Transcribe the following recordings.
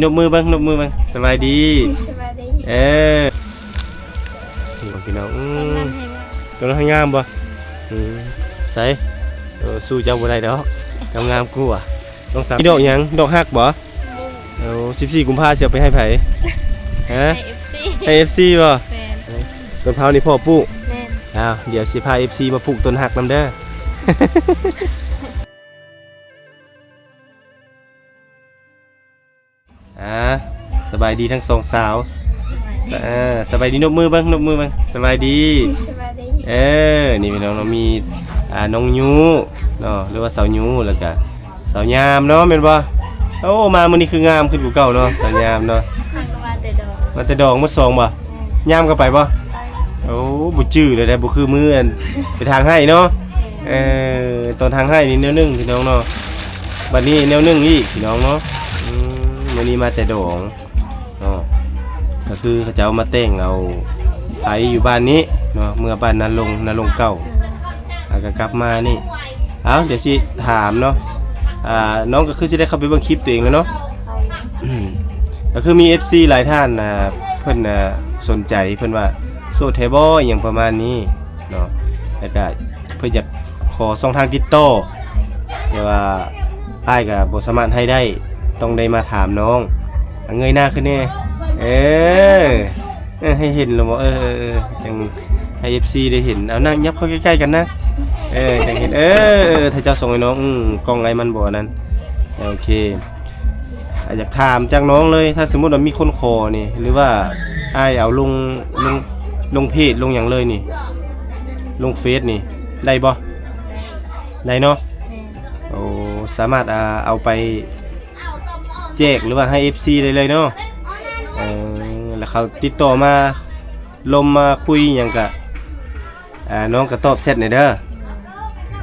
ນົບມືເບິ່ງ ນົບມືເບິ່ງ ສະບາຍດີ ສະບາຍດີ ເອີ ນີ້ພີ່ນ້ອງ ອື ກຳລັງແຮງງາມ ກຳລັງແຮງງາມບໍ່? ອື ໃສ ເອີ ສູ້ເຈົ້າບໍ່ໄດ້ດອກ ເຈົ້າງາມກວ່າ ນ້ອງສາວ ນີ້ດອກຫຍັງ? ດອກຮັກບໍ່? ໂອ້ ສິບສີ່ກຸມພາຊິເອົາໄປໃຫ້ໃຜ? ຮະ? ໃຫ້ເອັຟຊີ ໃຫ້ເອັຟຊີບໍ່? ແມ່ນ ເອີ ຕົ້ນເພົານີ້ພໍ່ປູກ? ແມ່ນ ອ້າວ ດຽວຊິພາເອັຟຊີມາປູກຕົ້ນຮັກນຳເດີ. ອ່າ ສະບາຍດີທັງສອງສາວ ສະບາຍດີ ເອີ ສະບາຍດີ ນົບມືເບິ່ງ ນົບມືເບິ່ງ ສະບາຍດີ ສະບາຍດີ ເອີ ນີ້ພີ່ນ້ອງເນາະ ມີ ອ່າ ນ້ອງຍຸເນາະ ຫຼືວ່າສາວຍຸ ແລ້ວກະສາວຍາມເນາະ ແມ່ນບໍ່? ໂອ້ ມາມື້ນີ້ຄືງາມຂຶ້ນກວ່າເກົ່າເນາະ ສາວຍາມເນາະ ມາແຕ່ດອງ ມາແຕ່ດອງໝົດສອງບໍ່? ແມ່ນ ຍາມກໍໄປບໍ່? ໄປ ໂອ້ ບໍ່ຈື່ເລີຍ ບໍ່ຄືມື້ອັນໄປທາງໄຮ່ເນາະ ເອີ ຕອນທາງໄຮ່ນີ້ແນວໜຶ່ງພີ່ນ້ອງເນາະ ບັດນີ້ແນວໜຶ່ງອີກພີ່ນ້ອງເນາະ ອືມ ມື້ນີ້ມາແຕ່ດອງເນາະ ກໍຄືເຂົາເຈົ້າມາແຕ່ງເອົາໄຟຢູ່ບ້ານນີ້ເນາະ ເມືອບ້ານນາລົງ ນາລົງເກົ່າ ແລ້ວກໍກັບມານີ້ ເອົ້າ ດຽວຊິຖາມເນາະ ອ່າ ນ້ອງກໍຄືຊິໄດ້ເຂົ້າໄປເບິ່ງຄລິບຕົວເອງແລ້ວເນາະ ອືມ ກໍຄືມີເອັຟຊີຫຼາຍທ່ານ ອ່າ ເພິ່ນ ອ່າ ສົນໃຈ ເພິ່ນວ່າໂສດແທ້ບໍ່ ອີ່ຫຍັງປະມານນີ້ເນາະ ແລ້ວກໍ ເພິ່ນຢາກຂໍຊ່ອງທາງຕິດຕໍ່ ແຕ່ວ່າອ້າຍກໍບໍ່ສາມາດໃຫ້ໄດ້ ຕ້ອງໄດ້ມາຖາມນ້ອງ ເງີຍໜ້າຂຶ້ນແດ່ ເອີ ເອີ ໃຫ້ເຫັນແລ້ວບໍ່ ເອີ ຈັ່ງໃຫ້ເອັຟຊີໄດ້ເຫັນ ເອົານັ່ງຫຍັບເຂົ້າໃກ້ໆກັນນະ ເອີ ຈັ່ງເຫັນ ເອີ ຖ້າເຈົ້າສົ່ງໃຫ້ນ້ອງ ອື ກ້ອງອ້າຍມັນບໍ່ອັນນັ້ນ ໂອເຄ. ອ່າ ຢາກຖາມຈາກນ້ອງເລີຍ ຖ້າສົມມຸດວ່າມີຄົນຂໍນີ້ ຫຼືວ່າອ້າຍເອົາລົງ ລົງ ລົງເພຈລົງຫຍັງເລີຍນີ້ ລົງເຟສນີ້ ໄດ້ບໍ່? ໄດ້ເນາະ ໂອ້ ສາມາດ ອ່າ ເອົາໄປແຈກ ຫຼືວ່າໃຫ້ເອັຟຊີໄດ້ເລີຍເນາະ ເອີ ແລ້ວເຂົາຕິດຕໍ່ມາລົມມາຄຸຍຫຍັງກະ ອ່າ ນ້ອງກໍຕອບແຊັດແດ່ເດີ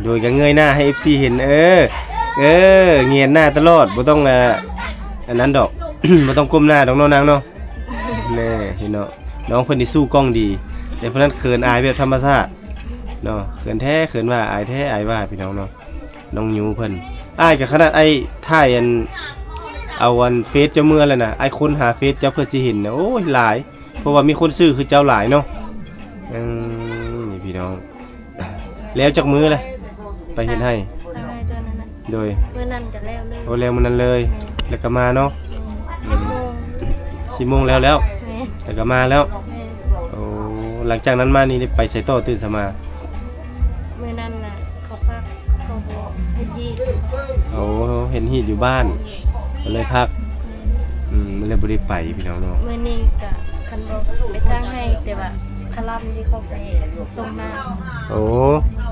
ໂດຍກໍເງີຍໜ້າໃຫ້ເອັຟຊີເຫັນ ເອີ ເອີ ແງນໜ້າຕະຫຼອດ ບໍ່ຕ້ອງ ອ່າ ອັນນັ້ນດອກ ບໍ່ຕ້ອງກົ້ມໜ້າດອກເນາະນາງເນາະ ແນ່ ເຫັນເນາະ ນ້ອງເພິ່ນນີ້ສູ້ກ້ອງດີ ແຕ່ຜູ້ນັ້ນເຂີນອາຍແບບທຳມະຊາດເນາະ ເຂີນແທ້ເຂີນວ່າ ອາຍແທ້ອາຍວ່າ ພີ່ນ້ອງເນາະ ນ້ອງຍູເພິ່ນ ອ້າຍກໍຂະໜາດອ້າຍຖ່າຍອັນ ເອົາອັນເຟສເຈົ້າເມືອແລ້ວນະ ອ້າຍຄົ້ນຫາເຟສເຈົ້າເພື່ອຊິເຫັນນະ ໂອ້ຍ ຫຼາຍ ເພາະວ່າມີຄົນຊື່ຄືເຈົ້າຫຼາຍເນາະ ເອີ ນີ້ພີ່ນ້ອງ ແລ້ວຈັກມື້ລະ ໄປເຮັດໄຮ່? ໄປເຮັດໄຮ່ຕອນນັ້ນນະ ໂດຍ ມື້ນັ້ນກໍແລ້ວເລີຍ ໂອ້ ແລ້ວມື້ນັ້ນເລີຍ ແມ່ນ ແລ້ວກໍມາເນາະ ແມ່ນ ສິບໂມງ ສິບໂມງແລ້ວ ແລ້ວ ແມ່ນ ແລ້ວກໍມາແລ້ວ ແມ່ນ ໂອ້ ຫຼັງຈາກນັ້ນມານີ້ໄດ້ໄປໃສຕໍ່ຕື່ນເຊົ້າມາ? ມື້ນັ້ນນະ ເຂົາພັກ ເຂົາບໍ່ເຮັດຮີດ ໂອ້ ເຮັດຮີດຢູ່ບ້ານ ກໍເລີຍພັກ ອືມ ມັນເລີຍບໍ່ໄດ້ໄປພີ່ນ້ອງເນາະ ມື້ນີ້ກະຄັນບໍ່ໄປທາງໄຮ່ ແຕ່ວ່າຄະລຳທີ່ເຂົາໄປສົ່ງນ້ຳ ໂອ້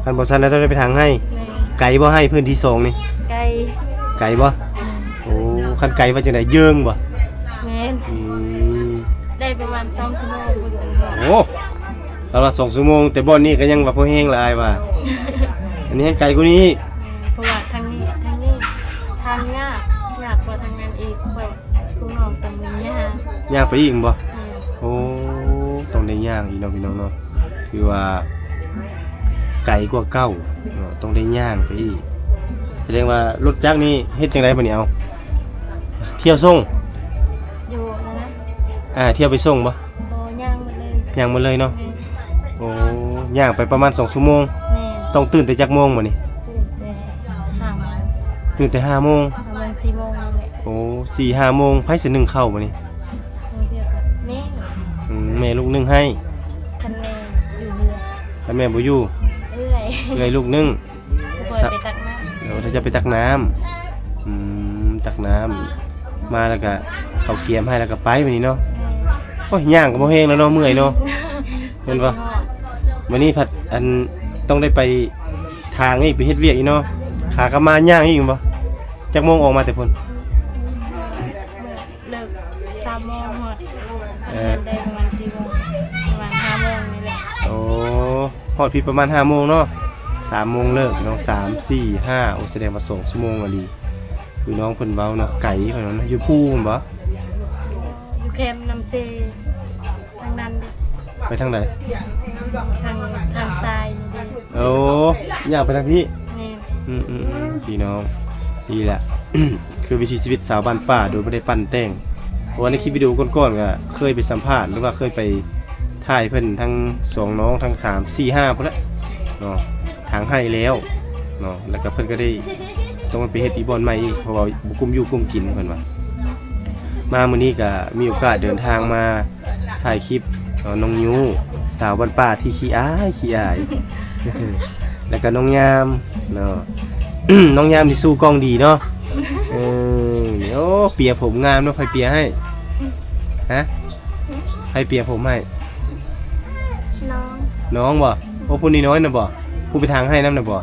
ຄັນບໍ່ຊັ້ນແລ້ວຕ້ອງໄດ້ໄປທາງໄຮ່ ແມ່ນ ໄກບໍ່ໄຮ່ພື້ນທີ່ສອງນີ້? ໄກ ໄກບໍ່? ແມ່ນ ໂອ້ ຄັນໄກວ່າຈັ່ງໃດ ເຢິງບໍ່? ແມ່ນ ອືມ ໄດ້ປະມານສອງຊົ່ວໂມງພຸ້ນຈັ່ງຮອດ ໂອ້ ລາວວ່າສອງຊົ່ວໂມງ ແຕ່ບ່ອນນີ້ກໍຍັງວ່າພໍແຮງລະ ອ້າຍວ່າ ອັນນີ້ແຮ່ງໄກກວ່ານີ້ອີກ ແມ່ນ ເພາະວ່າທາງນີ້ ທາງນີ້ ທາງຍາກ ຍາກກວ່າທາງນັ້ນອີກ ເພາະພວກນ້ອງຕ້ອງໄດ້ຍ່າງ ຍ່າງໄປອີກແມ່ນບໍ່? ແມ່ນ ໂອ້ ຕ້ອງໄດ້ຍ່າງອີກເນາະ ພີ່ນ້ອງເນາະ ຄືວ່າໄກກວ່າເກົ່າເນາະ ຕ້ອງໄດ້ຍ່າງໄປອີກ ສະແດງວ່າລົດຈັກນີ້ເຮັດຈັ່ງໃດບັດນີ້ ເອົາ ທ່ຽວສົ່ງ ຢູ່ນັ້ນນະ ອ່າ ທ່ຽວໄປສົ່ງບໍ່? ບໍ່ ຍ່າງໝົດເລີຍ ຍ່າງໝົດເລີຍເນາະ ແມ່ນ ໂອ້ ຍ່າງໄປປະມານສອງຊົ່ວໂມງ ແມ່ນ ຕ້ອງຕື່ນແຕ່ຈັກໂມງບັດນີ້? ຕື່ນແຕ່ຫ້າໂມງ ຕື່ນແຕ່ຫ້າໂມງ ປະມານສີ່ໂມງນີ້ແຫຼະ ໂອ້ ສີ່ຫ້າໂມງ ໃຜຊິໜຶ້ງເຂົ້າບັດນີ້? ບາງເທື່ອກໍແມ່ ອືມ ແມ່ລູກໜຶ້ງໃຫ້ ຄັນແມ່ຢູ່ເຮືອນ ຄັນແມ່ບໍ່ຢູ່ ເອື້ອຍ ເອື້ອຍລູກໜຶ້ງ ສະບອຍໄປຕັກນ້ຳ ໂອ້ ຖ້າຈະໄປຕັກນ້ຳ ອືມ ຕັກນ້ຳ ມາແລ້ວກະເຂົ້າກຽມໃຫ້ແລ້ວກະໄປບັດນີ້ເນາະ ແມ່ນ ໂອ້ຍ ຍ່າງກໍບໍ່ແຮງແລ້ວເນາະ ເມື່ອຍເນາະ ແມ່ນບໍ່? ບັດນີ້ພັດ ອັນ ຕ້ອງໄດ້ໄປທາງອີກ ໄປເຮັດວຽກອີກເນາະ ຂາກັບມາຍ່າງອີກແມ່ນບໍ່? ຈັກໂມງອອກມາແຕ່ພຸ້ນ? ເລີກສາມໂມງຮອດ ເອີ ໄດ້ປະມານສີ່ໂມງ ປະມານຫ້າໂມງນີ້ແຫຼະ ໂອ້ ຮອດພີ້ປະມານຫ້າໂມງເນາະ ສາມໂມງເລີກເນາະ ສາມ ສີ່ ຫ້າ ໂອ້ ສະແດງວ່າສອງຊົ່ວໂມງອີ່ຫຼີ ຄືນ້ອງເພິ່ນເວົ້າເນາະ ໄກຂະໜາດນັ້ນ ຢູ່ພູພຸ້ນບໍ່? ຢູ່ແຄມນ້ຳເຊ ທາງນັ້ນເດ້ ໄປທາງໃດ? ທາງ ທາງຊາຍນີ້ເດ້ ໂອ້ ຍ່າງໄປທາງພີ້ ແມ່ນ ອືມໆໆ ພີ່ນ້ອງ ນີ້ແຫຼະ ຄືວິຖີຊີວິດຊາວບ້ານປ່າ ໂດຍບໍ່ໄດ້ປັ້ນແຕ່ງ ເພາະວ່າໃນຄລິບວິດີໂອກ່ອນໆ ກໍເຄີຍໄປສຳພາດ ຫຼືວ່າເຄີຍໄປຖ່າຍເພິ່ນທັງສອງນ້ອງ ທັງສາມ ສີ່ ຫ້າ ພຸ້ນແຫຼະເນາະ ຖາງໄຮ່ແລ້ວເນາະ ແລ້ວກໍເພິ່ນກໍໄດ້ຕ້ອງໄປເຮັດອີກບ່ອນໃໝ່ອີກ ເພາະວ່າບໍ່ກຸ້ມຢູ່ກຸ້ມກິນເພິ່ນວ່າ. ມາມື້ນີ້ກໍມີໂອກາດເດີນທາງມາ ถ่າຍຄລິບ ເອີ ນ້ອງຍູ້ ສາວບ້ານປ່າທີ່ຂີ້ອາຍ ຂີ້ອາຍ ແລ້ວກໍນ້ອງຍາມເນາະ ນ້ອງຍາມນີ້ສູ້ກ້ອງດີເນາະ ເອີ ນີ້ ໂອ້ ເປຍຜົມງາມເນາະ ໃຜເປຍໃຫ້? ຮະ? ໃຜເປຍຜົມໃຫ້? ນ້ອງ ນ້ອງບໍ່? ໂອ້ ຜູ້ນ້ອຍໆນະບໍ່? ຜູ້ໄປຖາງໄຮ່ນຳນະບໍ່?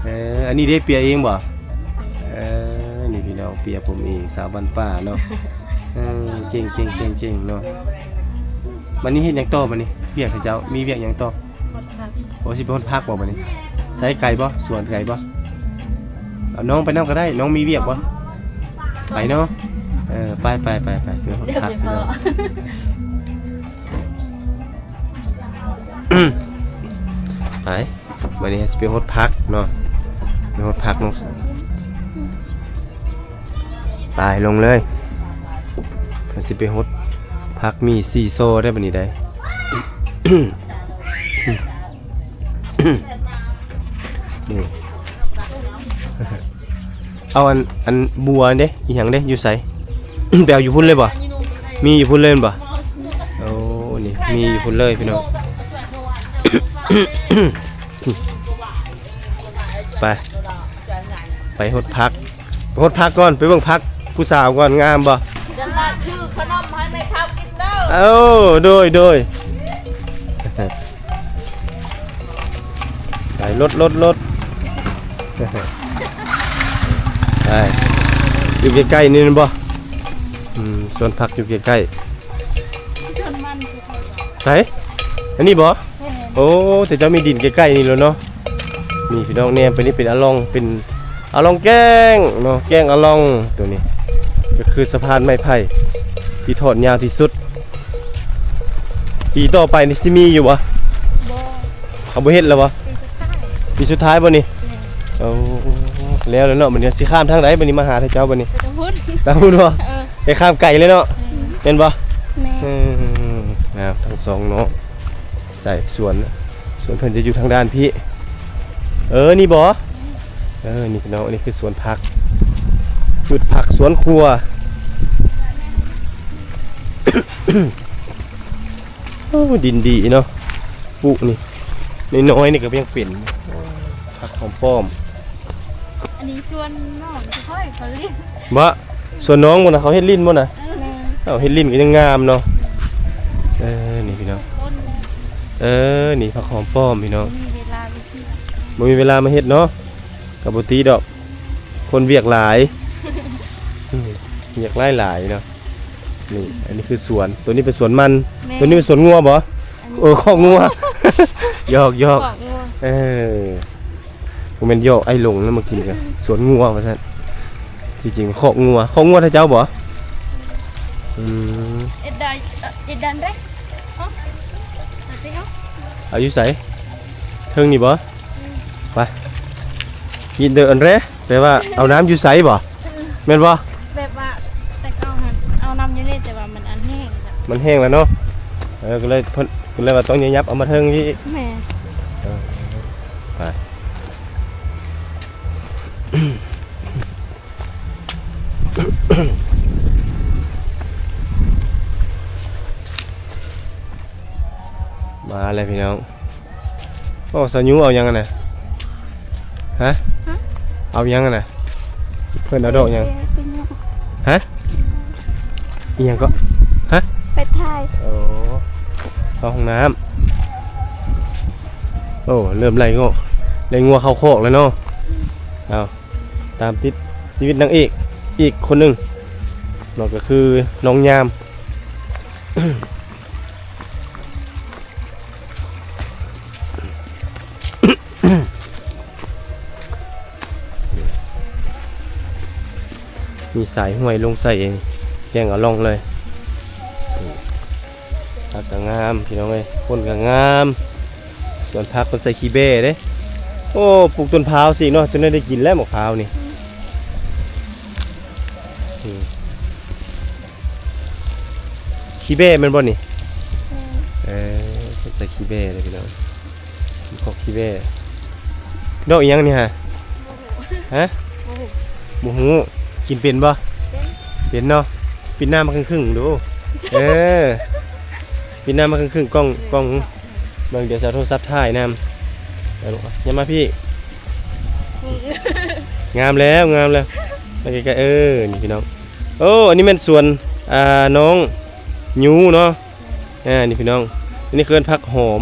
ເອີ ອັນນີ້ເດ້ ເປຍເອງບໍ່? ເອີ ນີ້ພີ່ນ້ອງ ເປຍຜົມເອງ ສາວບ້ານປ່າເນາະ ເອີ ເກັ່ງໆໆໆເນາະ. ບັດນີ້ເຮັດຫຍັງຕໍ່ບັດນີ້? ວຽກເຂົາເຈົ້າ ມີວຽກຫຍັງຕໍ່? ຮອດຜັກ ໂອ້ ຊິໄປຮອດຜັກບໍ່ບັດນີ້? ໃສ ໄກບໍ່? ສວນໄກບໍ່? ເອົານ້ອງໄປນຳກໍໄດ້ ນ້ອງມີວຽກບໍ່? ໄປເນາະ ເອີ ໄປໆໆ ໄປຮອດຜັກ ໄປ ບັດນີ້ເຮົາຊິໄປຮອດຜັກເນາະ ໄປຮອດຜັກເນາະ ໄປລົງເລີຍ ເຮົາຊິໄປຮອດຜັກ ມີຊີຊໍໄດ້ບັດນີ້ໄດ໋ ນີ້ ເອົາອັນ ອັນບົວເດ້ ອີຫຍັງເດ້ ຢູ່ໃສ? ໄປເອົາຢູ່ພຸ້ນເລີຍບໍ່? ມີຢູ່ພຸ້ນເລີຍແມ່ນບໍ່? ໂອ້ ນີ້ ມີຢູ່ພຸ້ນເລີຍພີ່ນ້ອງ ໄປ ໄປຮອດຜັກ ໄປຮອດຜັກກ່ອນ ໄປເບິ່ງຜັກຜູ້ສາວກ່ອນ ງາມບໍ່? ຈະມາຊື້ຂະໜົມໃຫ້ແມ່ເຖົ້າກິນເດີ. ເອົາ ໂດຍ ໂດຍ. ໄປ ລົດ ລົດ ລົດ ໄປ ຢູ່ໃກ້ໆນີ້ແມ່ນບໍ່? ອືມ ສວນຜັກຢູ່ໃກ້ໆ ໃສ? ອັນນີ້ບໍ່? ແມ່ນ ໂອ້ ແຕ່ເຈົ້າມີດິນໃກ້ໆນີ້ແລ້ວເນາະ ນີ້ພີ່ນ້ອງ ແນມໄປນີ້ເປັນອະລ່ອງ ເປັນອະລ່ອງແກ້ງເນາະ ແກ້ງອະລ່ອງ ໂຕນີ້ກໍຄືສະພານໄມ້ໄຜ່ທີ່ທອດຍາວທີ່ສຸດ. ປີຕໍ່ໄປນີ້ຊິມີຢູ່ບໍ່? ບໍ່ ເຂົາບໍ່ເຮັດແລ້ວບໍ່? ປີສຸດທ້າຍ ປີສຸດທ້າຍບໍ່ນີ້? ແມ່ນ ໂອ້ ແລ້ວແລ້ວເນາະ ບັດນີ້ຊິຂ້າມທາງໃດບັດນີ້ ມາຫາເຈົ້າບັດນີ້? ໄປທາງພຸ້ນ ທາງພຸ້ນບໍ່? ເອີ ໄປຂ້າມໄກເລີຍເນາະ ແມ່ນ ແມ່ນບໍ່? ແມ່ນ ເອີ ງາມທັງສອງເນາະ ໃສ່ສວນ ສວນເພິ່ນຈະຢູ່ທາງດ້ານພີ້ ເອີ ນີ້ບໍ່? ເອີ ນີ້ພີ່ນ້ອງ ອັນນີ້ຄືສວນຜັກ ພືດຜັກສວນຄົວ ໂອ້ ດິນດີເນາະ ປູກນີ້ ນ້ອຍໆນີ້ກໍຍັງເປັນ ຜັກຫອມປ້ອມ ອັນນີ້ສວນນ້ອງຂ້ອຍເຂົາຫຼິ້ນ ບໍ່? ສວນນ້ອງບໍ່ນະ ເຂົາເຮັດຫຼິ້ນບໍ່ນະ? ແມ່ນ ເອົາ ເຮັດຫຼິ້ນກໍຍັງງາມເນາະ ເອີ ນີ້ພີ່ນ້ອງ ຕົ້ນ ເອີ ນີ້ຜັກຫອມປ້ອມພີ່ນ້ອງ ບໍ່ມີເວລາໄປຊື້ ບໍ່ມີເວລາມາເຮັດເນາະ ກໍບໍ່ຕິດອກ ຄົນວຽກຫຼາຍ ອືມ ວຽກຫຼາຍໆເນາະ ນີ້ ອັນນີ້ຄືສວນ ໂຕນີ້ເປັນສວນມັນ ແມ່ນ ໂຕນີ້ເປັນສວນງົວບໍ່? ອັນນີ້ ເອີ ຄອກງົວ ຢອກໆ ຄອກງົວ ເອີ ບໍ່ແມ່ນຢອກ ອ້າຍຫຼົງນະ ມາກິນກັນ ສວນງົວວ່າຊັ້ນ ທີ່ຈິງຄອກງົວ ຄອກງົວຖ້າເຈົ້າບໍ່? ອືມ ເອັດໄດ້ ເອີ ເອັດໄດ້ ເອົາ ເອົາຢູ່ໃສ? ເທິງນີ້ບໍ່? ອືມ ໄປ ຍິນເດີອັນແຣ ແປວ່າເອົານ້ຳຢູ່ໃສບໍ່? ອືມ ແມ່ນບໍ່? ແບບວ່າແຕ່ເກົ່າຫັ້ນເອົານ້ຳຢູ່ນີ້ ແຕ່ວ່າມັນອັນແຫ້ງລະ ມັນແຫ້ງແລ້ວເນາະ ເອີ ກໍເລີຍເພິ່ນ ກໍເລີຍວ່າຕ້ອງຫຍັບເອົາມາເທິງນີ້ອີກ ແມ່ນ ເອີ ໄປ ມາແລ້ວພີ່ນ້ອງ ໂອ້ ສາວຍຸເອົາຫຍັງຫັ້ນນະ? ຮະ? ຮະ? ເອົາຫຍັງຫັ້ນນະ? ເພິ່ນເອົາດອກຫຍັງ? ຮະ? ອີຫຍັງເກາະ? ຮະ? ໄປຖ່າຍ ໂອ້ ເຂົ້າຫ້ອງນ້ຳ ໂອ້ ເລີ່ມໄລ່ງົວ ໄລ່ງົວເຂົ້າຄອກແລ້ວເນາະ ເອົາ ຕາມຕິດຊີວິດນາງເອກອີກຄົນໜຶ່ງເນາະ ກໍຄືນ້ອງຍາມ ມີສາຍຫ້ວຍລົງໃສ່ແກ້ງອະລ່ອງເລີຍ ຜັກກໍງາມພີ່ນ້ອງເອີຍ ຄົນກໍງາມ ສວນຜັກເພິ່ນໃສ່ຂີ້ແບ້ເດ້ ໂອ້ ປູກຕົ້ນພ້າວຊິເນາະ ຈົນໄດ້ກິນແລ້ວໝາກພ້າວນີ້ ອືມ ອືມ ຂີ້ແບ້ແມ່ນບໍ່ນີ້? ແມ່ນ. ເອີ ສົງໄສຂີ້ແບ້ເດ້ພີ່ນ້ອງ ຂີ້ຄອກຂີ້ແບ້. ດອກອີ່ຫຍັງນີ້ຫະ? ຮະ? ບໍ່ຮູ້. ກິນເປັນບໍ່? ເປັນ. ເປັນເນາະ. ປິດໜ້າມາຄຶ່ງໆ ດູ. ເອີ ປິດໜ້າມາຄຶ່ງໆ ກ້ອງ ກ້ອງ. ເບິ່ງ ດຽວຊິເອົາໂທລະສັບຖ່າຍນຳ. ເອົາລູກ ຢ່າມາພີ້. ງາມແລ້ວ ງາມແລ້ວ. ມາໃກ້ໆ ເອີ ນີ້ພີ່ນ້ອງ. ໂອ້ ອັນນີ້ແມ່ນສວນ ອ່າ ນ້ອງຍູເນາະ. ອ່າ ນີ້ພີ່ນ້ອງ ອັນນີ້ເອີ້ນຜັກຫອມ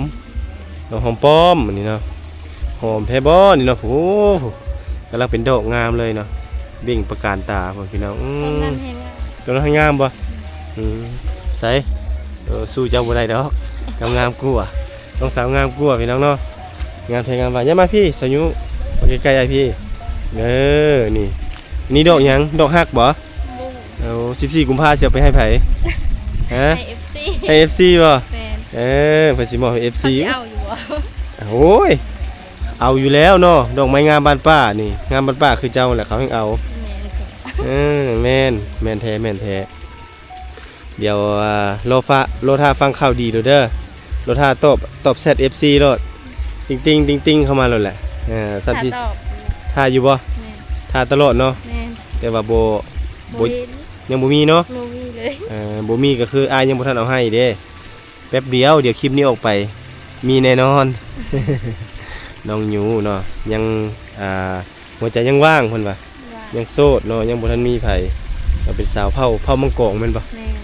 ດອກຫອມປ້ອມ ອັນນີ້ເນາະ. ຫອມແທ້ບໍ່ນີ້ເນາະ? ໂອ້ ກຳລັງເປັນດອກງາມເລີຍເນາະ. ເບັ່ງປະການຕາພຸ້ນພີ່ນ້ອງ. ອືມ ຕົ້ນນັ້ນແຮງງາມ. ຕົ້ນນັ້ນແຮງງາມບໍ່? ອືມ ໃສ? ເອີ ສູ້ເຈົ້າບໍ່ໄດ້ດອກ ເຈົ້າງາມກວ່າ. ນ້ອງສາວງາມກວ່າພີ່ນ້ອງເນາະ. ງາມແທ້ງາມວ່າ. ຢ່າມາພີ້ ສາວຍູ ມາໃກ້ໆອ້າຍພີ້. ເອີ ນີ້ ນີ້ດອກຫຍັງ? ດອກຮັກບໍ່? ໂອ້ ສິບສີ່ກຸມພາຊິເອົາໄປໃຫ້ໃຜ? ຮະ? ໃຫ້ເອັຟຊີ. ໃຫ້ເອັຟຊີບໍ່? ແມ່ນ. ເອີ ເພິ່ນຊິມອບໃຫ້ເອັຟຊີ. ເຂົາຊິເອົາຢູ່ບໍ່? ໂອ້ຍ ເອົາຢູ່ແລ້ວເນາະ. ດອກໄມ້ງາມບ້ານປ້ານີ້ ງາມບ້ານປ້າຄືເຈົ້າແຫຼະ ເຂົາແຮ່ງເອົາ. ແມ່ນ. ເອີ ແມ່ນ ແມ່ນແທ້ ແມ່ນແທ້. ດຽວ ລໍຟ້າ ລໍຖ້າຟັງຂ່າວດີໂລດເດີ. ລໍຖ້າຕອບ ຕອບແຊັດເອັຟຊີໂລດ. ຕິ່ງໆ ຕິ່ງໆ ເຂົ້າມາໂລດແຫຼະ. ເອີ ຊັ້ນ ຖ້າຢູ່ບໍ່? ແມ່ນ. ຖ້າຕະຫຼອດເນາະ. ແມ່ນ. ແຕ່ວ່າບໍ່ ບໍ່ ບໍ່ເຫັນ ຍັງບໍ່ມີເນາະ. ບໍ່ມີເລີຍ. ເອີ ບໍ່ມີກໍຄືອ້າຍຍັງບໍ່ທັນເອົາໃຫ້ເດ້. ແປັບດຽວ ດຽວຄລິບນີ້ອອກໄປ ມີແນ່ນອນ. ນ້ອງຍູເນາະ ຍັງ ອ່າ ຫົວໃຈຍັງວ່າງ ເພິ່ນວ່າ ວ່າ ຍັງໂສດເນາະ ຍັງບໍ່ທັນມີໃຜ. ເຮົາເປັນສາວເຜົ່າ ເຜົ່າມັງກອງແມ່ນບໍ່? ແມ່ນ.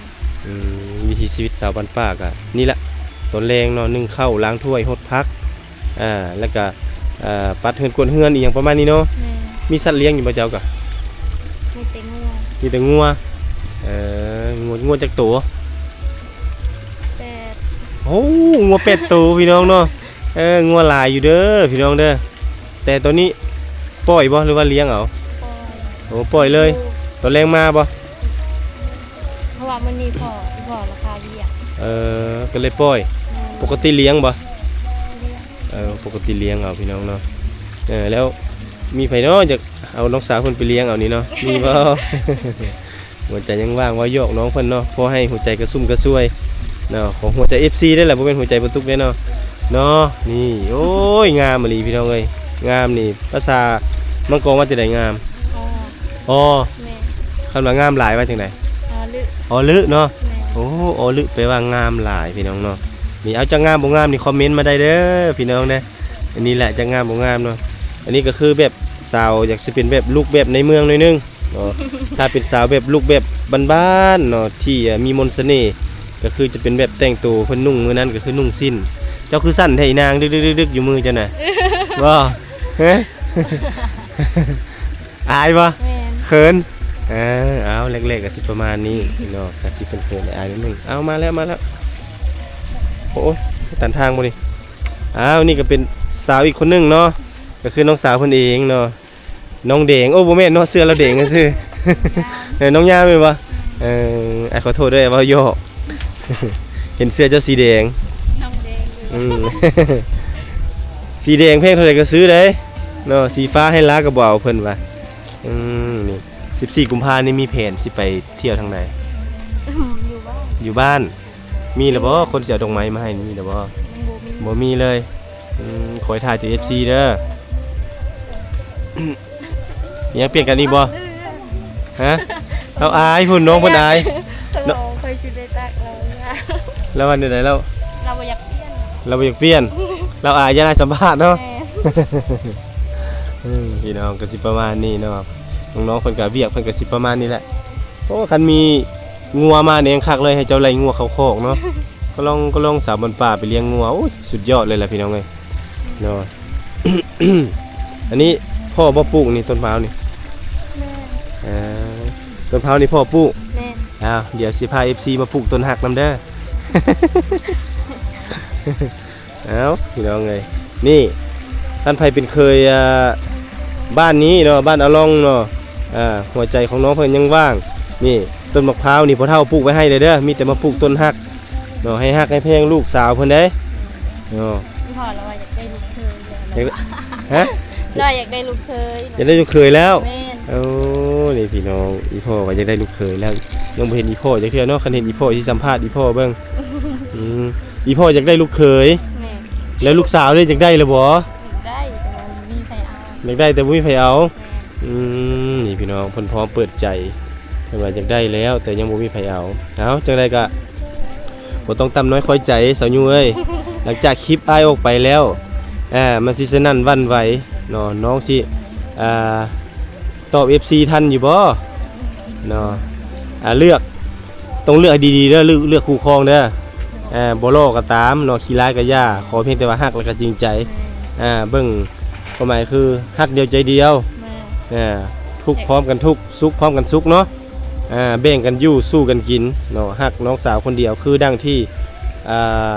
ອືມ ວິຖີຊີວິດສາວບ້ານປ່າກະນີ້ລະ ຕອນແລງເນາະ ໜຶ້ງເຂົ້າ ລ້າງຖ້ວຍ ຫົດຜັກ ອ່າ ແລ້ວກະ ເອີ ປັດເຮືອນກວາດເຮືອນ ອີ່ຫຍັງປະມານນີ້ເນາະ. ແມ່ນ. ມີສັດລ້ຽງຢູ່ບໍ່ເຈົ້າກະ? ມີແຕ່ງົວ. ມີແຕ່ງົວ. ເອີ ງົວ ງົວຈັກໂຕ? ແປດ. ໂອ້ ງົວແປດໂຕພີ່ນ້ອງເນາະ. ເອີ ງົວຫຼາຍຢູ່ເດີພີ່ນ້ອງເດີ. ແຕ່ຕອນນີ້ປ່ອຍບໍ່ ຫຼືວ່າລ້ຽງເອົາ? ປ່ອຍ. ໂອ້ ປ່ອຍເລີຍ. ຢູ່ ຕອນແລງມາບໍ່? ເພາະວ່າມື້ນີ້ພໍ່ ອີ່ພໍ່ລາຄາວຽກ. ເອີ ກໍເລີຍປ່ອຍ. ແມ່ນ. ປົກກະຕິລ້ຽງບໍ່? ລ້ຽງ. ເອີ ປົກກະຕິລ້ຽງເອົາພີ່ນ້ອງເນາະ. ເອີ ແລ້ວມີໃຜເນາະ ຢາກເອົານ້ອງສາວເພິ່ນໄປລ້ຽງເອົານີ້ເນາະ ມີບໍ່? ຫົວໃຈຍັງວ່າງ ເວົ້າຢອກນ້ອງເພິ່ນເນາະ ພໍໃຫ້ຫົວໃຈກະຊຸ່ມກະຊວຍເນາະ. ຂອງຫົວໃຈເອັຟຊີໄດ້ລະ ບໍ່ແມ່ນຫົວໃຈບໍ່ຕຸກເດ້ເນາະ ເນາະ. ນີ້ ໂອ້ຍ ງາມອີ່ຫຼີພີ່ນ້ອງເອີຍ ງາມນີ້. ພາສາມັງກອງວ່າຈັ່ງໃດ? ງາມ. ອໍ ອໍ. ແມ່ນ. ຄັນວ່າງາມຫຼາຍວ່າຈັ່ງໃດ? ອໍ ລຶ. ອໍ ລຶເນາະ. ແມ່ນ. ໂອ້ ອໍ ລຶ ແປວ່າງາມຫຼາຍພີ່ນ້ອງເນາະ. ນີ້ ເອົາ ຈັກງາມບໍ່ງາມນີ້ ຄອມເມັນມາໄດ້ເດີພີ່ນ້ອງເດີ. ອັນນີ້ແຫຼະ ຈັກງາມບໍ່ງາມເນາະ. ອັນນີ້ກໍຄືແບບສາວຢາກຊິເປັນແບບລຸກແບບໃນເມືອງໜ້ອຍໜຶ່ງເນາະ. ຖ້າເປັນສາວແບບລຸກແບບບ້ານໆເນາະ ທີ່ ເອີ ມີມົນສະເໜ່ ກໍຄືຈະເປັນແບບແຕ່ງໂຕ ເພິ່ນນຸ່ງມື້ນັ້ນກໍຄືນຸ່ງສິ້ນ. ເຈົ້າຄືສັ່ນແທ້ອີນາງ ດຶກໆໆຢູ່ມືເຈົ້ານະ? ບໍ່? ຮະ? ອາຍບໍ່? ແມ່ນ. ເຂີນ. ເອີ ເອົາ ແລກໆກໍຊິປະມານນີ້ເນາະ ກໍຊິເຂີນໆ ອາຍນິດໜຶ່ງ. ເອົາ ມາແລ້ວ ມາແລ້ວ. ໂອ້ຍ ຕັນທາງບໍ່ນີ້? ອ້າວ ນີ້ກໍເປັນສາວອີກຄົນໜຶ່ງເນາະ ກໍຄືນ້ອງສາວເພິ່ນເອງເນາະ ນ້ອງແດງ. ໂອ້ ບໍ່ແມ່ນເນາະ ເສື້ອລາວແດງຊື່. ເອີ ນ້ອງຍາແມ່ນບໍ່? ເອີ ອ້າຍຂໍໂທດເດີ ເວົ້າຢອກ. ເຫັນເສື້ອເຈົ້າສີແດງ ນ້ອງແດງຢູ່. ອືມ ສີແດງແພງເທົ່າໃດກໍຊື້ໄດ້ເນາະ ສີຟ້າໃຫ້ລາກໍບໍ່ເອົາ ເພິ່ນວ່າ. ອືມ ນີ້ ສິບສີ່ກຸມພານີ້ມີແຜນຊິໄປທ່ຽວທາງໃດ? ອືມ ຢູ່ບ້ານ. ຢູ່ບ້ານ. ມີແລ້ວບໍ່? ຄົນຊິເອົາດອກໄມ້ມາໃຫ້ນີ້ມີແລ້ວບໍ່? ຍັງບໍ່ມີ. ບໍ່ມີເລີຍ. ອືມ ຄອຍຖ້າແຕ່ເອັຟຊີເດີ. ຍັງປ່ຽນກັນອີກບໍ່? ຮະ? ເອົາ ອາຍພຸ້ນ ນ້ອງເພິ່ນອາຍ. ນ້ອງຂ້ອຍຊິໄດ້ຕັກລາວ. ລາວວ່າແນວໃດລາວ? ລາວບໍ່ຢາກປ່ຽນ. ລາວບໍ່ຢາກປ່ຽນ. ລາວອາຍ ຢ້ານອາຍສຳພາດເນາະ. ແມ່ນ. ອືມ ພີ່ນ້ອງ ກໍຊິປະມານນີ້ເນາະ. ນ້ອງໆເພິ່ນກໍວຽກເພິ່ນກໍຊິປະມານນີ້ແຫຼະ. ໂອ້ ຄັນມີງົວມານີ້ແຮງຄັກເລີຍ ໃຫ້ເຈົ້າໄລ່ງົວເຂົ້າຄອກເນາະ. ກໍລອງ ກໍລອງສາວບ້ານປ່າໄປລ້ຽງງົວ ໂອ້ຍ ສຸດຍອດເລີຍລະ ພີ່ນ້ອງເອີຍເນາະ. ອັນນີ້ພໍ່ບໍ່ປູກນີ້ ຕົ້ນພ້າວນີ້? ແມ່ນ. ເອີ ຕົ້ນພ້າວນີ້ພໍ່ປູກ? ແມ່ນ. ອ້າວ ດຽວຊິພາເອັຟຊີມາປູກຕົ້ນຮັກນຳເດີ. ເອົ້າ ພີ່ນ້ອງເອີຍ ນີ້ ທ່ານໃຜເປັນເຄີຍ ອ່າ ບ້ານນີ້ເນາະ ບ້ານອາລ່ອງເນາະ ອ່າ ຫົວໃຈຂອງນ້ອງເພິ່ນຍັງວ່າງ. ນີ້ ຕົ້ນໝາກພ້າວນີ້ ພໍ່ເຖົ້າປູກໄວ້ໃຫ້ເດີ ມີແຕ່ມາປູກຕົ້ນຮັກເນາະ ໃຫ້ຮັກໃຫ້ແພງລູກສາວເພິ່ນເດ້ເນາະ. ພໍ່ລາວວ່າຢາກໄດ້ລູກເຂີຍ. ຮະ? ລາວຢາກໄດ້ລູກເຂີຍ. ຢາກໄດ້ລູກເຂີຍແລ້ວ? ແມ່ນ. ໂອ້ ນີ້ພີ່ນ້ອງ ອີ່ພໍ່ວ່າຢາກໄດ້ລູກເຂີຍແລ້ວ ຍັງບໍ່ເຫັນອີ່ພໍ່ຈັກເທື່ອເນາະ. ຄັນເຫັນອີ່ພໍ່ຊິສຳພາດອີ່ພໍ່ເບິ່ງ. ອືມ ອີ່ພໍ່ຢາກໄດ້ລູກເຂີຍ. ແມ່ນ. ແລ້ວລູກສາວເດ້ ຢາກໄດ້ຫຼືບໍ່? ຢາກໄດ້ ແຕ່ວ່າບໍ່ມີໃຜເອົາ. ຢາກໄດ້ແຕ່ບໍ່ມີໃຜເອົາ. ແມ່ນ. ອືມ ນີ້ພີ່ນ້ອງ ເພິ່ນພ້ອມເປີດໃຈ ເພິ່ນວ່າຢາກໄດ້ແລ້ວ ແຕ່ຍັງບໍ່ມີໃຜເອົາ. ເອົາ ຈັ່ງໃດກະບໍ່ຕ້ອງຕ່ຳນ້ອຍຄອຍໃຈ ສາວຍຸເອີຍ. ຫຼັງຈາກຄລິບອ້າຍອອກໄປແລ້ວ ອ່າ ມັນຊິສະໜັ່ນຫວັ່ນໄຫວເນາະ. ນ້ອງຊິ ອ່າ ຕອບເອັຟຊີທັນຢູ່ບໍ່ເນາະ? ອ່າ ເລືອກ ຕ້ອງເລືອກໃຫ້ດີໆເດີ ເລືອກ ເລືອກຄູ່ຄອງເດີ. ອ່າ ບໍ່ຫຼໍ່ກໍຕາມເນາະ ຂີ້ຮ້າຍກໍຢ່າ ຂໍພຽງແຕ່ວ່າຮັກແລ້ວກໍຈິງໃຈ. ອ່າ ເບິ່ງ ຄວາມໝາຍຄືຮັກດຽວໃຈດຽວ. ແມ່ນ. ອ່າ ທຸກພ້ອມກັນທຸກ ສຸກພ້ອມກັນສຸກເນາະ. ອ່າ ແບ່ງກັນຢູ່ ສູ້ກັນກິນເນາະ. ຮັກນ້ອງສາວຄົນດຽວ ຄືດັ່ງທີ່ ອ່າ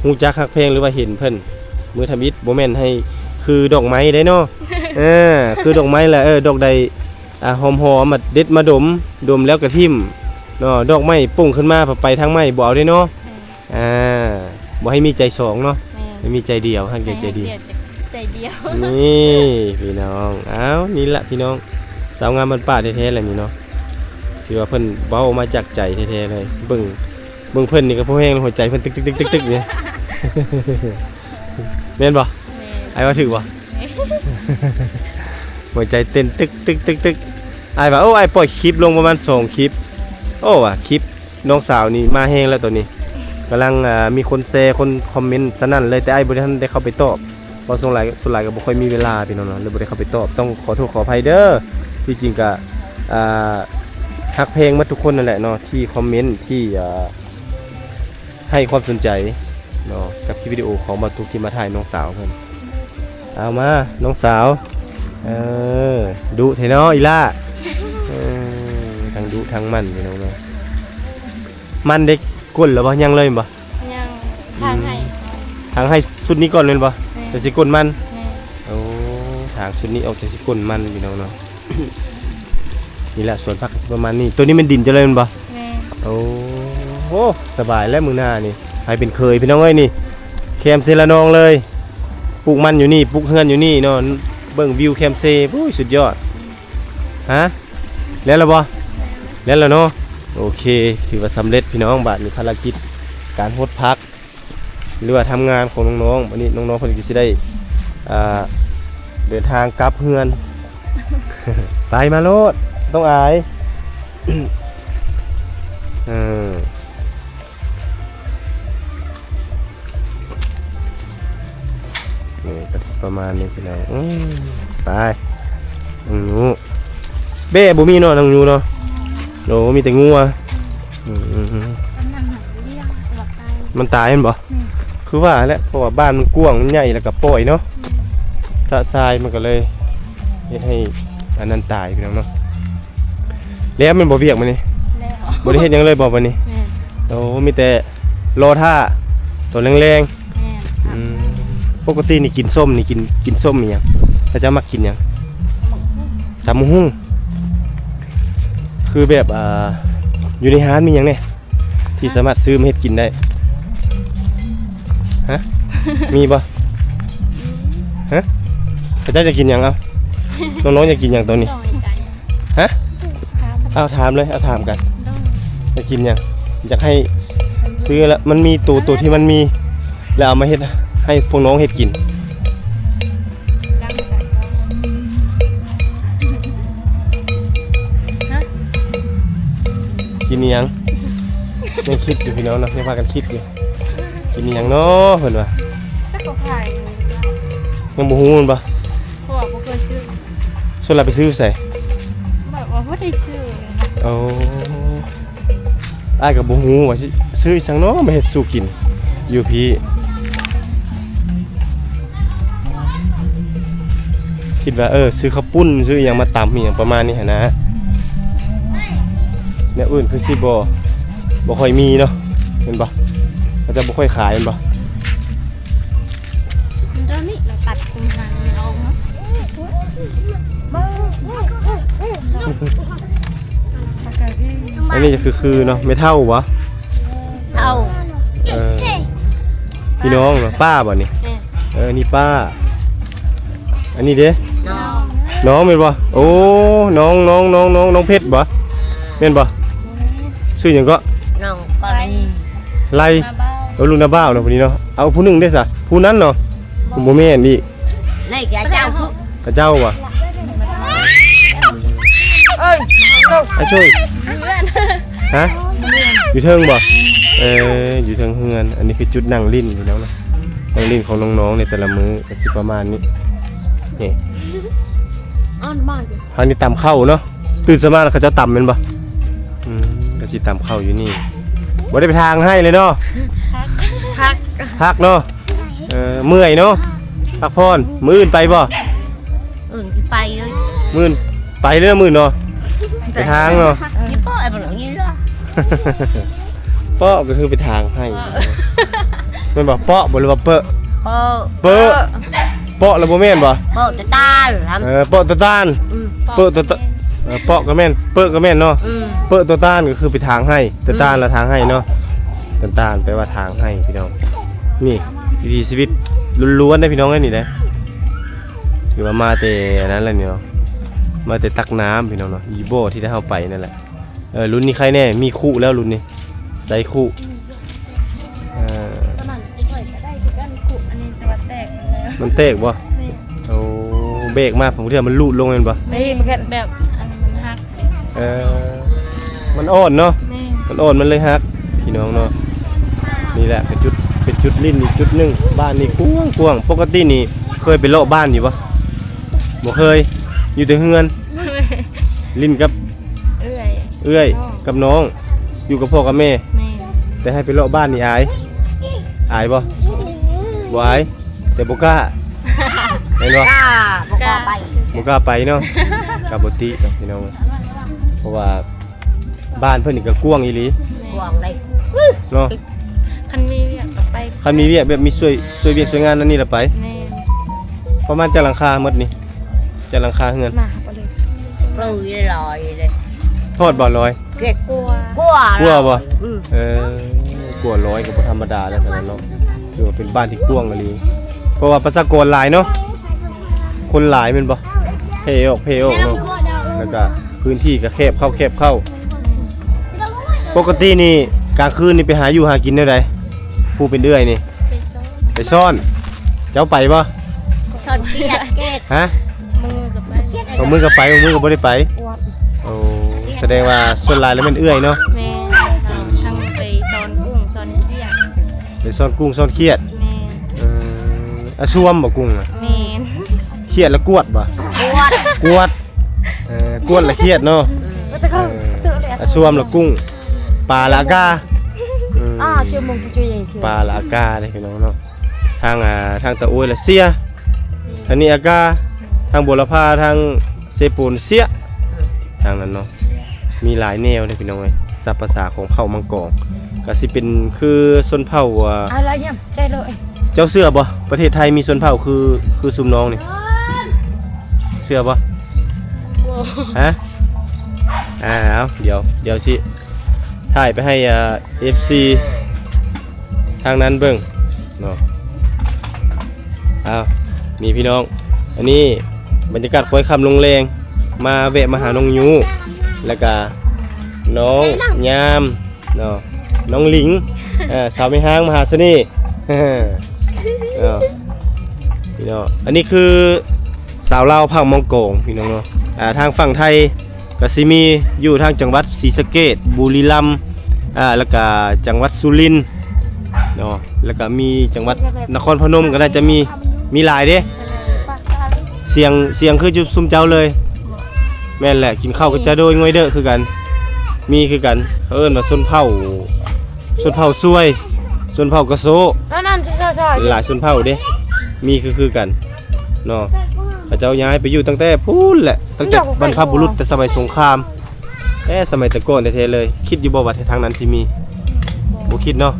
ຮູ້ຈັກຮັກແພງ ຫຼືວ່າເຫັນເພິ່ນມື້ທຳອິດ. ບໍ່ແມ່ນໃຫ້ຄືດອກໄມ້ເດ້ເນາະ. ເອີ ຄືດອກໄມ້ລະ ເອີ ດອກໃດ ອ່າ ຫອມໆ ມາເດັດມາດົມ ດົມແລ້ວກະຖິ້ມເນາະ. ດອກໄມ້ປົ່ງຂຶ້ນມາ ໄປທາງໃໝ່ ບໍ່ເອົາເດ້ເນາະ. ແມ່ນ. ອ່າ ບໍ່ໃຫ້ມີໃຈສອງເນາະ. ແມ່ນ. ໃຫ້ມີໃຈດຽວ ຮັກດຽວໃຈດຽວ. ໃຈດຽວ. ນີ້ພີ່ນ້ອງ ອ້າວ ນີ້ລະພີ່ນ້ອງ ສາວງາມບ້ານປ່າແທ້ໆແຫຼະນີ້ເນາະ. ຖືວ່າເພິ່ນເວົ້າອອກມາຈາກໃຈແທ້ໆເລີຍ. ເບິ່ງ ເບິ່ງເພິ່ນນີ້ກໍພໍແຮງ ຫົວໃຈເພິ່ນຕຶກໆໆໆນີ້ ແມ່ນບໍ່? ແມ່ນ. ອ້າຍວ່າຖືກບໍ່? ແມ່ນ. ຫົວໃຈເຕັ້ນຕຶກໆໆໆ. ອ້າຍວ່າ ໂອ້ ອ້າຍປ່ອຍຄລິບລົງປະມານສອງຄລິບ. ໂອ້ ວ່າຄລິບນ້ອງສາວນີ້ມາແຮງແລ້ວຕອນນີ້ ກຳລັງ ອ່າ ມີຄົນແຊ ຄົນຄອມເມັນສະໜັ່ນເລີຍ ແຕ່ອ້າຍບໍ່ໄດ້ ທັນໄດ້ເຂົ້າໄປຕອບ ເພາະສ່ວນຫຼາຍ ສ່ວນຫຼາຍກໍບໍ່ຄ່ອຍມີເວລາພີ່ນ້ອງເນາະ ເລີຍບໍ່ໄດ້ເຂົ້າໄປຕອບ. ຕ້ອງຂໍໂທດຂໍອະໄພເດີ. ທີ່ຈິງກະ ອ່າ ຮັກແພງໝົດທຸກຄົນນັ້ນແຫຼະເນາະ ທີ່ຄອມເມັນ ທີ່ ອ່າ ໃຫ້ຄວາມສົນໃຈເນາະ ກັບຄລິບວິດີໂອຂອງບ່າວຕຸກທີ່ມາຖ່າຍນ້ອງສາວເພິ່ນ. ເອົາມາ ນ້ອງສາວ ເອີ ດຸແທ້ເນາະອີ່ຫຼ້າ. ເອີ ທັງດຸທັງໝັ່ນພີ່ນ້ອງເນາະ. ມັນໄດ້ກົ້ນແລ້ວບໍ່? ຍັງເລີຍແມ່ນບໍ່? ຍັງ. ອືມ ທາງໃຫ້ ທາງໃຫ້ຊຸດນີ້ກ່ອນແມ່ນບໍ່? ແມ່ນ. ຈັ່ງຊິກົ້ນມັນ. ແມ່ນ. ໂອ້ ທາງຊຸດນີ້ອອກຈັ່ງຊິກົ້ນມັນພີ່ນ້ອງເນາະ. ນີ້ແຫຼະສວນຜັກປະມານນີ້. ໂຕນີ້ແມ່ນດິນເຈົ້າເລີຍແມ່ນບໍ່? ແມ່ນ. ໂອ້ໂຫ ສະບາຍແລ້ວມື້ໜ້ານີ້ ໃຜເປັນເຂີຍພີ່ນ້ອງເອີຍນີ້ ແຄມເຊລະນອງເລີຍ. ປູກມັນຢູ່ນີ້ ປູກເຮືອນຢູ່ນີ້ເນາະ. ເບິ່ງວິວແຄມເຊ ໂອ້ຍ ສຸດຍອດ. ຮະ ແລ້ວລະບໍ່? ແລ້ວລະເນາະ. ໂອເຄ ຖືວ່າສຳເລັດພີ່ນ້ອງ. ບາດນີ້ພາລະກິດການຫົດຜັກ ຫຼືວ່າທຳງານຂອງນ້ອງໆ ບາດນີ້ນ້ອງໆເພິ່ນກໍຊິໄດ້ ອ່າ ເດີນທາງກັບເຮືອນ. ໄປມາໂລດ ຕ້ອງອາຍ. ເອີ ນີ້ກໍປະມານນີ້ພີ່ນ້ອງ. ອືມ ໄປ ອືມ ແບ້ບໍ່ມີເນາະ ນ້ອງຢູ່ເນາະ. ໂອ້ ມີແຕ່ງົວ. ອືມ ມັນຕາຍແມ່ນບໍ່? ອືມ ຄືວ່າແຫຼະ ເພາະວ່າບ້ານມັນກວ້າງ ມັນໃຫຍ່ ແລ້ວກໍປ່ອຍເນາະ. ອືມ ຊະຊາຍມັນກໍເລີຍເຮັດໃຫ້ອັນນັ້ນຕາຍພີ່ນ້ອງເນາະ. ແລ້ວແມ່ນບໍ່ວຽກມື້ນີ້? ແລ້ວ. ບໍ່ໄດ້ເຮັດຫຍັງເລີຍບໍ່ມື້ນີ້? ແມ່ນ. ໂອ້ ມີແຕ່ລໍຖ້າຕອນແລງໆ. ແມ່ນ. ອືມ ປົກກະຕິນີ້ກິນສົ້ມນີ້ ກິນ ກິນສົ້ມອີ່ຫຍັງ? ເຂົາເຈົ້າມັກກິນຫຍັງ? ຕຳບັກຫຸ່ງ. ຕຳບັກຫຸ່ງ. ຄືແບບ ອ່າ ຢູ່ໃນຮ້ານມີຫຍັງແດ່ ທີ່ສາມາດຊື້ມາເຮັດກິນໄດ້? ຮະ ມີບໍ່? ຮະ ເຂົາເຈົ້າຢາກກິນຫຍັງ? ເອົ້າ ນ້ອງໆຢາກກິນຫຍັງຕອນນີ້? ຮະ ເອົາຖາມເລີຍ ເອົາຖາມກັນ. ຢາກກິນຫຍັງ? ຢາກໃຫ້ຊື້ລະ ມັນມີໂຕ ໂຕທີ່ມັນມີ ແລ້ວເອົາມາເຮັດໃຫ້ພວກນ້ອງເຮັດກິນ. ກິນອີ່ຫຍັງ? ຍັງຄິດຢູ່ພີ່ນ້ອງເນາະ ຍັງພາກັນຄິດຢູ່. ກິນອີ່ຫຍັງເນາະເພິ່ນວ່າ? ຍັງບໍ່ຮູ້ແມ່ນບໍ່? ເພາະວ່າບໍ່ເຄີຍຊື້. ສ່ວນຫຼາຍໄປຊື້ໃສ? ແບບວ່າບໍ່ໄດ້ຊື້. ໂອ້ ອ້າຍກໍບໍ່ຮູ້ວ່າຊິຊື້ອີ່ຫຍັງເນາະມາເຮັດສູ່ກິນຢູ່ພີ້. ຄິດວ່າ ເອີ ຊື້ເຂົ້າປຸ້ນ ຊື້ອີ່ຫຍັງມາຕຳ ອີ່ຫຍັງປະມານນີ້ຫັ້ນນະ. ແນວອື່ນຄືຊິບໍ່ ບໍ່ຄ່ອຍມີເນາະ ແມ່ນບໍ່? ເຂົາເຈົ້າບໍ່ຄ່ອຍຂາຍແມ່ນບໍ່? ອັນນີ້ກໍຄືໆເນາະ ແມ່ເຖົ້າຫວາ? ເຖົ້າ. ເອີ ພີ່ນ້ອງເນາະ ປ້າບໍ່ນີ້? ແມ່ນ. ເອີ ນີ້ປ້າ. ອັນນີ້ເດ້? ນ້ອງ. ນ້ອງແມ່ນບໍ່? ໂອ້ ນ້ອງ ນ້ອງ ນ້ອງ ນ້ອງ ນ້ອງເພັດບໍ່? ແມ່ນບໍ່? ຊື່ຫຍັງເກາະ? ນ້ອງກໍໄລ ໄລ ເອີ ລູກນ້າບ່າວເນາະ ຜູ້ນີ້ເນາະ. ເອົາຜູ້ໜຶ່ງເດ້ຊະ ຜູ້ນັ້ນເນາະ. ບໍ່ແມ່ນອີກ ໃນກະເຈົ້າ ກະເຈົ້າຫວາ? ເອີຍ ອ້າຍໂຈຍ ເພື່ອນ ຮະ? ຢູ່ເທິງບໍ່? ເອີ ຢູ່ເທິງເຮືອນ. ອັນນີ້ຄືຈຸດນັ່ງຫຼິ້ນພີ່ນ້ອງເນາະ ນັ່ງຫຼິ້ນຂອງນ້ອງໆ ໃນແຕ່ລະມື້ກະຊິປະມານນີ້. ນີ້ ເຮົານີ້ຕຳເຂົ້າເນາະ ຕື່ນເຊົ້າມາແລ້ວເຂົາເຈົ້າຕຳແມ່ນບໍ່? ອືມ ກະຊິຕຳເຂົ້າຢູ່ນີ້ ບໍ່ໄດ້ໄປຖາງໄຮ່ເລີຍເນາະ. ພັກ ພັກເນາະ. ເອີ ເມື່ອຍເນາະ ພັກຜ່ອນ. ມື້ອື່ນໄປບໍ່? ອື່ນຊິໄປເລີຍ ມື້ອື່ນໄປເລີຍ ມື້ອື່ນເນາະ ໄປທາງເນາະ. ເອີ ນີ້ເປາະໄອ້ບໍ່ນີ້ລະ ເປາະກໍຄືໄປທາງໃຫ້ ເປາະ ແມ່ນບໍ່? ເປາະບໍ່ ຫຼືວ່າເປາະ? ເປາະ ເປາະ ເປາະແລ້ວບໍ່ແມ່ນບໍ່? ເປາະຕາຕານ ເອີ ເປາະຕາຕານ ອືມ ເປາະຕາຕານ ເອີ ເປາະກໍແມ່ນ ເປາະກໍແມ່ນເນາະ. ອືມ ເປາະຕາຕານກໍຄືໄປທາງໃຫ້ ຕາຕານລະທາງໃຫ້ເນາະ. ຕາຕານແປວ່າທາງໃຫ້ພີ່ນ້ອງ. ນີ້ວິຖີຊີວິດລ້ວນໆ ເດ້ພີ່ນ້ອງເອີຍ ນີ້ເດ້. ຄືວ່າມາແຕ່ອັນນັ້ນແຫຼະນີ້ເນາະ ມາແຕ່ຕັກນ້ຳພີ່ນ້ອງເນາະ ຢູ່ບໍ່ທີ່ໄດ້ເຮົາໄປນັ້ນແຫຼະ. ເອີ ລຸ້ນນີ້ໃຄແນ່ ມີຄຸແລ້ວລຸ້ນນີ້ ໃສ່ຄຸ. ເອີ ຕອນນັ້ນຂ້ອຍກໍໄດ້ຄືກັນຄຸ ອັນນີ້ແຕ່ວ່າແຕກແລ້ວ ມັນແຕກບໍ່? ແມ່ນ ໂອ້ ແບກມາບາງເທື່ອມັນຫຼຸດລົງແມ່ນບໍ່? ແມ່ນ ແບບອັນນັ້ນມັນຫັກ. ເອີ ມັນອ່ອນເນາະ. ແມ່ນ ມັນອ່ອນມັນເລີຍຫັກພີ່ນ້ອງເນາະ. ນີ້ແຫຼະເປັນຈຸດ ເປັນຈຸດຫຼິ້ນອີກຈຸດໜຶ່ງ. ບ້ານນີ້ກວ້າງໆ. ປົກກະຕິນີ້ເຄີຍໄປເລາະບ້ານຢູ່ບໍ່? ບໍ່ເຄີຍ ຢູ່ແຕ່ເຮືອນ ຫຼິ້ນກັບເອື້ອຍ ເອື້ອຍ ນ້ອງ ກັບນ້ອງ ຢູ່ກັບພໍ່ກັບແມ່. ແມ່ນ ແຕ່ໃຫ້ໄປເລາະບ້ານນີ້ອາຍ ອາຍບໍ່? ບໍ່ອາຍ ແຕ່ບໍ່ກ້າ ແມ່ນບໍ່? ກ້າ ບໍ່ກ້າໄປ ບໍ່ກ້າໄປເນາະ. ກໍບໍ່ຕິດອກພີ່ນ້ອງ ເພາະວ່າບ້ານເພິ່ນນີ້ກໍກວ້າງອີ່ຫຼີ ກວ້າງເລີຍເນາະ. ຄັນມີວຽກກໍໄປ ຄັນມີວຽກແບບມີຊ່ວຍ ຊ່ວຍວຽກຊ່ວຍງານອັນນີ້ລະໄປ. ແມ່ນ ປະມານຈັກຫຼັງຄາໝົດນີ້? ຈັກຫຼັງຄາເຮືອນ? ມາຫາປະເລີຍ ເອີ ຫຼາຍເລີຍ. ຮອດບໍ່ ຮ້ອຍ? ເຈັດ ກວ່າ ກວ່າ ກວ່າບໍ່? ອືມ ເອີ ກວ່າຮ້ອຍກໍບໍ່ທຳມະດາແລ້ວຊັ້ນເນາະ. ຖືວ່າເປັນບ້ານທີ່ກວ້າງອີ່ຫຼີ ເພາະວ່າປະຊາກອນຫຼາຍເນາະ ຄົນຫຼາຍແມ່ນບໍ່? ເພອອກ ເພອອກເນາະ ແລ້ວກໍພື້ນທີ່ກໍແຄບເຂົ້າ ແຄບເຂົ້າ. ປົກກະຕິນີ້ກາງຄືນນີ້ໄປຫາຢູ່ຫາກິນແນວໃດ? ຜູ້ເປັນເອື້ອຍນີ້ ໄປຊ້ອນ ໄປຊ້ອນ. ເຈົ້າໄປບໍ່? ຊ້ອນຂຽດ ຂຽດ ຮະ? ບາງມື້ກໍໄປ ບາງມື້ກໍໄປ ບາງມື້ກໍບໍ່ໄດ້ໄປ. ໂອ້ ສະແດງວ່າສ່ວນຫຼາຍແລ້ວແມ່ນເອື້ອຍເນາະ. ແມ່ນ ທັງໄປຊ້ອນກຸ້ງຊ້ອນຂຽດ ໄປຊ້ອນກຸ້ງຊ້ອນຂຽດ. ແມ່ນ ເອີ ອາຊວມບໍ່ກຸ້ງນະ? ແມ່ນ ຂຽດລະກວດບໍ່? ກວດ ກວດ ເອີ ກວດລະຂຽດເນາະ. ເອີ ອາຊວມລະກຸ້ງ ປາລະອາກາ. ເອີ ປາລະອາກາເດ້ພີ່ນ້ອງເນາະ. ທາງ ອ່າ ທາງຕາໂອ້ຍລະເຊຍ ທາງນີ້ອາກາ ທາງບົວລະພາ ທາງເຊໂປນເຊຍ ທາງນັ້ນເນາະ. ມີຫຼາຍແນວເດ້ພີ່ນ້ອງເອີຍ ສັບພາສາຂອງເຜົ່າມັງກອງ ກໍຊິເປັນຄືຊົນເຜົ່າ ອ່າ ອາລະຍຳ ໄດ້ເລີຍ. ເຈົ້າເຊື່ອບໍ່ ປະເທດໄທມີຊົນເຜົ່າຄື ຄືຊຸມນ້ອງນີ້ ເຊື່ອບໍ່? ບໍ່ ຮະ? ອ່າ ເອົາ ດຽວ ດຽວຊິຖ່າຍໄປໃຫ້ ອ່າ ເອັຟຊີ ທາງນັ້ນເບິ່ງເນາະ. ເອົາ ນີ້ພີ່ນ້ອງ ອັນນີ້ບັນຍາກາດຄ້ອຍຄ່ຳລົງແລງ ມາແວະມາຫານ້ອງຢູ ແລ້ວກະນ້ອງຍາມເນາະ ນ້ອງລິງ ເອີ ສາວແມ່ຮ້າງມະຫາສະເໜ່ ເນາະ ພີ່ນ້ອງ. ອັນນີ້ຄື ຊາວລາວພາກມອງກອງ ພີ່ນ້ອງເນາະ. ອ່າ ທາງຝັ່ງໄທກໍຊິມີຢູ່ທາງຈັງຫວັດສີສະເກດ, ບຸລີລຳ, ອ່າ ແລ້ວກະຈັງຫວັດສຸລິນເນາະ, ແລ້ວກະມີຈັງຫວັດນະຄອນພະນົມກໍໜ້າຈະມີ, ມີຫຼາຍເດ້. ສຽງ ສຽງຄືຈຸ ຊຸມເຈົ້າເລີຍ. ແມ່ນແຫຼະ, ກິນເຂົ້າກໍຈະໂດຍງວຍເດີຄືກັນ, ມີຄືກັນ. ເຂົາເອີ້ນວ່າຊົນເຜົ່າ ຊົນເຜົ່າຊວຍ, ຊົນເຜົ່າກະໂຊ, ອັນນັ້ນ ຫຼາຍຊົນເຜົ່າເດ້, ມີຄື ຄືກັນເນາະ. ເຂົາເຈົ້າຍ້າຍໄປຢູ່ຕັ້ງແຕ່ພຸ້ນແຫຼະ, ຕັ້ງແຕ່ບັນພະບຸລຸດ ແຕ່ສະໄໝສົງຄາມ, ແຕ່ສະໄໝແຕ່ກ່ອນແທ້ໆເລີຍ. ຄິດຢູ່ບໍ່ວ່າທາງນັ້ນຊິມີ? ບໍ່ ບໍ່ຄິດເນາະ,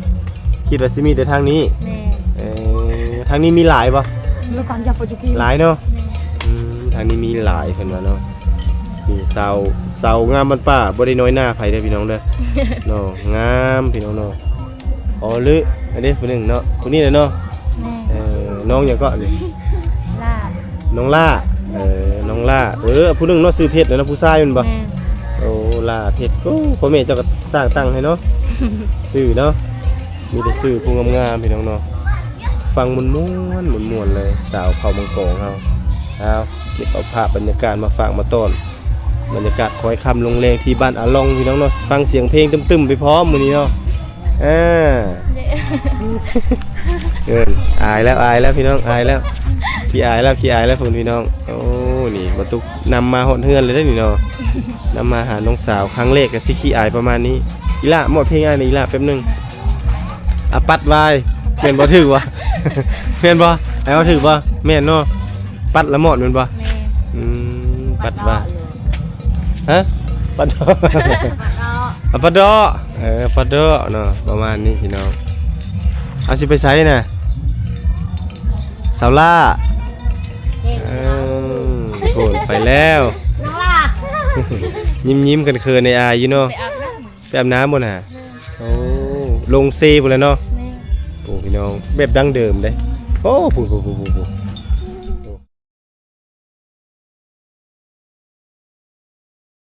ຄິດວ່າຊິມີແຕ່ທາງນີ້. ແມ່ນ. ເອີ ທາງນີ້ມີຫຼາຍບໍ່? ຫຼາຍເນາະ. ແມ່ນ. ອືມ ທາງນີ້ມີຫຼາຍ ເພິ່ນວ່າເນາະ. ນີ້ສາວ ສາວງາມບ້ານປ່າ ບໍ່ໄດ້ນ້ອຍໜ້າໃຜເດີພີ່ນ້ອງເດີເນາະ, ງາມພີ່ນ້ອງເນາະ. ອໍ ຫຼື ອັນນີ້ຜູ້ໜຶ່ງເນາະ, ຜູ້ນີ້ແຫຼະເນາະ. ແມ່ນ. ເອີ ນ້ອງຫຍັງເກາະນີ້? ຫຼ້າ. ນ້ອງຫຼ້າ. ເອີ ນ້ອງ ຫຼ້າ ເອີ ຜູ້ໜຶ່ງເນາະ ຊື່ເພັດນະເນາະ ຜູ້ຊາຍແມ່ນບໍ່? ແມ່ນ. ໂອ້ ຫຼ້າເພັດ. ໂອ້ ພໍ່ແມ່ເຈົ້າກໍສ້າງຕັ້ງໃຫ້ເນາະ ຊື່ເນາະ ມີແຕ່ຊື່ຜູ້ງາມໆ ພີ່ນ້ອງເນາະ. ຟັງມ່ວນໆ ມ່ວນໆ ເລີຍ ສາວເຜົ່າມັງກອງເຮົາ. ເອົາ ເກັບເອົາພາບບັນຍາກາດມາຝາກມາຕ້ອນ ບັນຍາກາດຄ້ອຍຄ່ຳລົງແລງທີ່ບ້ານອາລ່ອງ ພີ່ນ້ອງເນາະ. ຟັງສຽງເພງຕຶ້ມໆ ໄປພ້ອມມື້ນີ້ເນາະ. ເອີ ເອີ ອາຍແລ້ວ ອາຍແລ້ວ ພີ່ນ້ອງ ອາຍແລ້ວ ຂີ້ອາຍແລ້ວ ຂີ້ອາຍແລ້ວ ພີ່ນ້ອງ. ໂອ້ ນີ້ບໍ່ຕຸກນຳມາຮອດເຮືອນເລີຍເດ້ນີ້ເນາະ ນຳມາຫານ້ອງສາວ ຄັ້ງແລກກໍຊິຂີ້ອາຍປະມານນີ້. ອີ່ຫຼ້າ ມອບເພງອ້າຍແດ່ ອີ່ຫຼ້າ ແປັບໜຶ່ງ. ອາ ປັດວາຍ ແມ່ນບໍ່? ຖືກບໍ່? ແມ່ນບໍ່? ອ້າຍເວົ້າຖືກບໍ່? ແມ່ນເນາະ ປັດລະມອດແມ່ນບໍ່? ແມ່ນ. ອືມ ປັດວາຍ ຮະ? ປັດ ປັດເດາະ ອາ ປັດເດາະ ເອີ ປັດເດາະເນາະ ປະມານນີ້ ພີ່ນ້ອງ. ເອົາ ຊິໄປໃສນະ ສາວຫຼ້າ? ເອີ ໂອ້ ໄປແລ້ວ ນ້ອງຫຼ້າ ຍິ້ມໆ ເຂີນໆ ອາຍໆ ຢູ່ເນາະ. ໄປອາບນ້ຳ ໄປອາບນ້ຳບໍ່ນະ? ໂອ້ ລົງເຊພຸ້ນແຫຼະເນາະ. ແມ່ນ. ໂອ້ ພີ່ນ້ອງ ແບບດັ້ງເດີມເດ້. ໂອ້ ພຸ້ນໆ